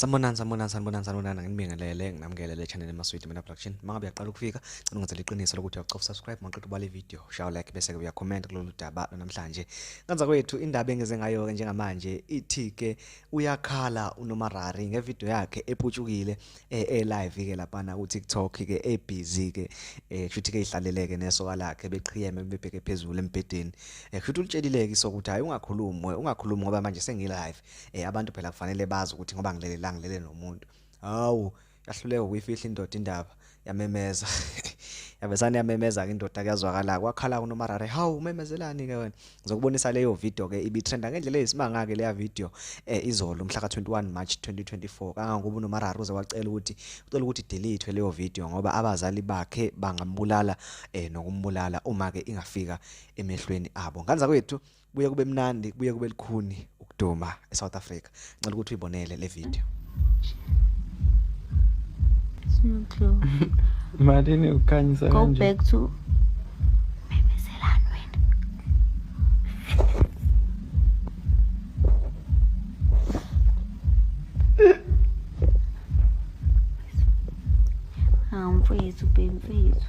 Sanibonani, sanibonani, sanibonani, sanibonani, nginibingelele, nginamukele channel eMaswidi Mina Production. Mangabe uyaqala ukufika, cela ungenzele iqiniso lokuthi uyacofa subscribe, maqeda ubale video, shaya like bese ke uyacomment kulolu daba namhlanje. Kanza kwethu indaba engize ngayo ke njengamanje ithi ke uyakhala uNomarari ngevideo yakhe eputshukile e live ke laphana ku TikTok ke e busy ke kushuthi ke ihlaleleke nesoka lakhe beqhiyeme bebheke phezulu embhedeni. Kushuthi ulitshelileke isokuthi hayi ungakhulumi, ungakhulumi ngoba manje sengi live. Abantu phela kufanele bazi ukuthi ngoba ngilele la ngilele nomuntu. Hawu, yahluleka ukuyifihla indoda indaba, yamemeza. Yabesane yamemeza ke indoda, kuyazwakala kwakhala kuNomarare. Hawu, umemezelani ke wena? Ngizokubonisa leyo video ke ibitrenda ngendlela eyisimanga ke leya video izolo mhla ka 21 March 2024, kangangokuba uNomarare uze wacela ukuthi ucela ukuthi delete leyo video ngoba abazali bakhe bangambulala nokumbulala uma ke ingafika emehlweni abo. Nganza kwethu kubuye kube mnandi, kubuye kube likhuni ukuduma eSouth Africa. Ngicela ukuthi uyibonele le video. Malini ukukhanyisa Go kanje? back to memezelani wena. Hawu mfethu, babe mfethu.